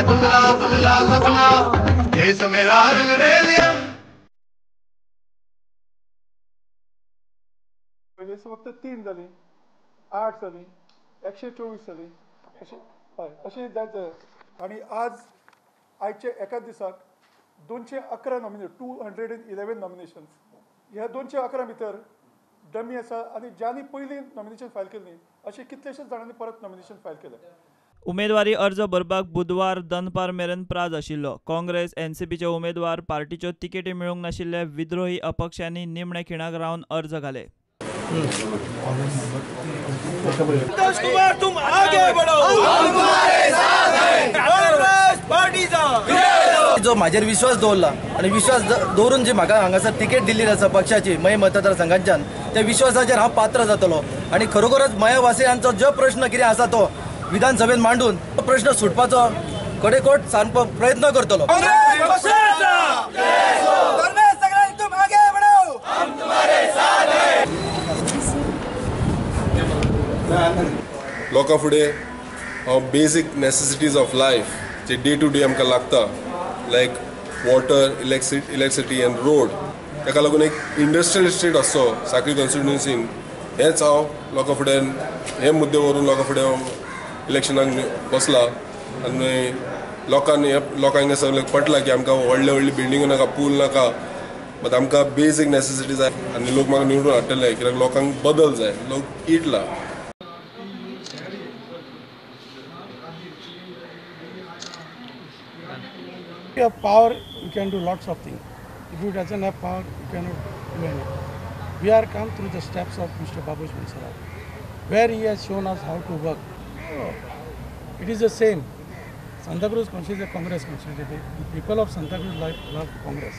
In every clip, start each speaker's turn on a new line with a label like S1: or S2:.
S1: दुबला दुबला सपना, देश मेरा रंग रेलिया।
S2: पयलीं फक्त 3 जाली, 8 जाली, 124 जाली, अशें हय अशें जायत। आनी आज आयचे एकाच दिसाक 211 नॉमिनेशन, 211 नॉमिनेशन्स। ह्या 211 भितर डमी आसा आनी ज्यांनी पयलीं नॉमिनेशन फायल केल्ली अशे कितलेशेच जाणांनी परत नॉमिनेशन फायल केलें।
S3: उमेदवारी अर्ज भरपाक बुधवार दनपार मेरेन प्राज आशिल्लो। काँग्रेस एनसीपीचे उमेदवार पार्टीच्यो तिकेटी मेळूंक नाशिल्ले विद्रोही अपक्षांनी निमणे खिणाक रावन अर्ज घाले।
S4: कुमार तुम आगे बढ़ो, हम तुम्हारे साथ हैं, कांग्रेस पार्टीचा
S5: जो म्हाजेर विश्वास दवरला आनी विश्वास दवरून जी म्हाका हांगासर तिकेट दिल्ली आसा पक्षाची मये मतदारसंघाच्यान, त्या विश्वासाचेर हांव पात्र जातलो आनी खरोखरच मये वासियांचो जो प्रश्न कितें आसा तो विधानसभेन मांडून तो प्रश्न सुटपाचो कडेकोट सारको प्रयत्न करतलो।
S6: लोकां फुडें हांव बेजीक नेसेसिटीज ऑफ लायफ जे डे टू डे आमकां लागता, लायक वॉटर, इलेक्ट्रिसिटी आनी रोड, ताका लागून एक इंडस्ट्रियल इस्टेट आसचो साखळी कॉन्स्टिट्युएन्सीन, हेंच हांव लोकां फुडें हे मुद्दे व्हरून लोकां फुडें हांव इलेक्शनाक बसला। आनी लोकांनी लोकांक सगळें पटलां की आमकां व्हडले व्हडली बिल्डिंगो नाका, पूल नाका, बट आमकां बेजीक नेसेसिटी जाय आनी लोक म्हाका निवडून हाडटले कित्याक लोकांक बदल जाय, लोक इटला।
S2: If you have power, you can do lots of things. If you doesn't have power, you cannot do anything. We are come through the steps of Mr. Babush Monserrate, where he has shown us how to work. Oh, it is the same. Santa Cruz constituency is a Congress constituency. The people of Santa Cruz love Congress.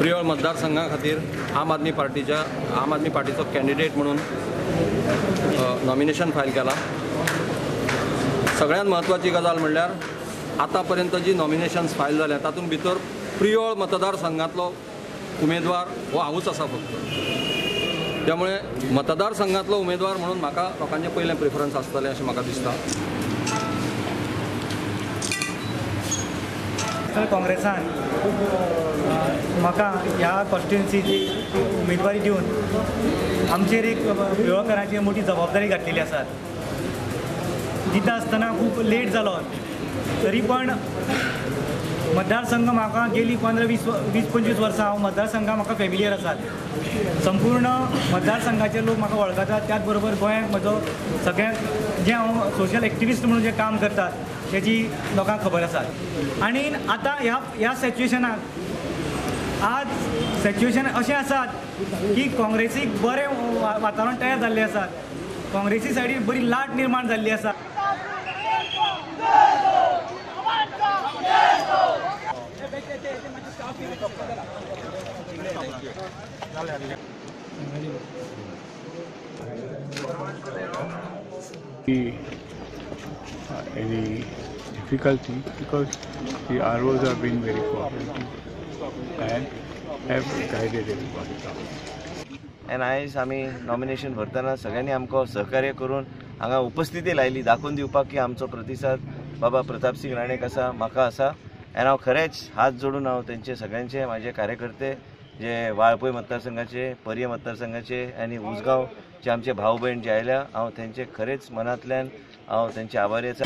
S7: Priol मतदारसंघा खातीर आम Aadmi पार्टीचो candidate म्हणून nomination file केला। सगळ्यांत म्हत्वाची गजाल म्हणल्यार आतां पर्यंत जी नॉमिनेशन्स फायल जाल्या तातूंत भितर प्रियोळ मतदारसंघांतलो उमेदवार हो हांवूच आसा फक्त, त्यामुळे मतदारसंघांतलो उमेदवार म्हणून म्हाका लोकांचें पयलें प्रिफरन्स आसतलें अशें म्हाका दिसता।
S8: काँग्रेसान म्हाका ह्या कॉन्स्टिट्युएन्सीची उमेदवारी दिवन आमचेर एक प्रियोळकरांची मोठी जबाबदारी घातलेली आसा। दिता आसतना खूब लेट जालो तरी पण मतदारसंघ म्हाका गेली 15-20-25 वर्सां हांव मतदारसंघा म्हाका फेमिलियर आसात। संपूर्ण मतदारसंघाचे लोक म्हाका वळखतात, त्याच बरोबर गोंयांत म्हजो सगळ्यांत जें हांव सोशल एक्टिविस्ट म्हणून जें काम करतात तेजी लोकांक खबर आसा। आनी आतां ह्या सिच्युएशनाक आज सिच्युएशन अशें आसात की काँग्रेसीक बरें वातावरण तयार जाल्लें आसा, काँग्रेसी सायडीन बरी लाट निर्माण जाल्ली आसा।
S9: Any difficulty because the ROs have been very cooperative and have guided everybody.
S10: And आयज आमी नॉमिनेशन भरतना सगळ्यांनी आमकां सहकार्य करून हांगा उपस्थिती लायली, दाखोवन दिवपाक की आमचो प्रतिसाद बाबा प्रताप सिंग राणेक आसा, म्हाका आसा। आनी हांव खरेंच हात जोडून हांव तेंचे सगळ्यांचे म्हाजे कार्यकर्ते जे वाळपय मतदारसंघाचे, पर्ये मतदारसंघाचे आनी उसगांवचे आमचे भाव भयण जे आयल्या, हांव तेंचे खरेंच मनांतल्यान हांव तेंचे आभारी आसा।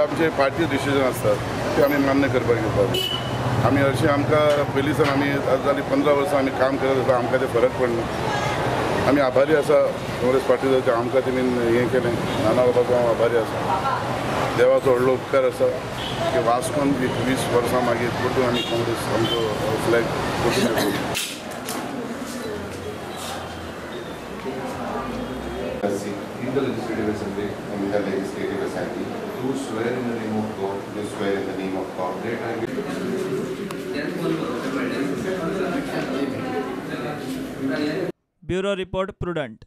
S11: आमचे पार्टी डिसिजन आसतात ते आमी मान्य करपाक घेवपाक। आमी हरशीं आमकां पयलीं सावन आमी आज जाली 15 वर्सां आमी काम करत आसा, आमकां ते फरक पडना। आमी आभारी आसा काँग्रेस पार्टीचो, आमकां तेणी हें केलें, नाना बाबाचो हांव आभारी आसा। देवाचो व्हडलो उपकार आसा की वास्कोन एक 20 वर्सां मागीर परतून आमी काँग्रेस आमचो फ्लॅग परतून येतलो।
S12: In the Legislative Assembly, in the Legislative Assembly, do swear in the name of God, do swear in the name of God that I will.
S3: Bureau Report, Prudent.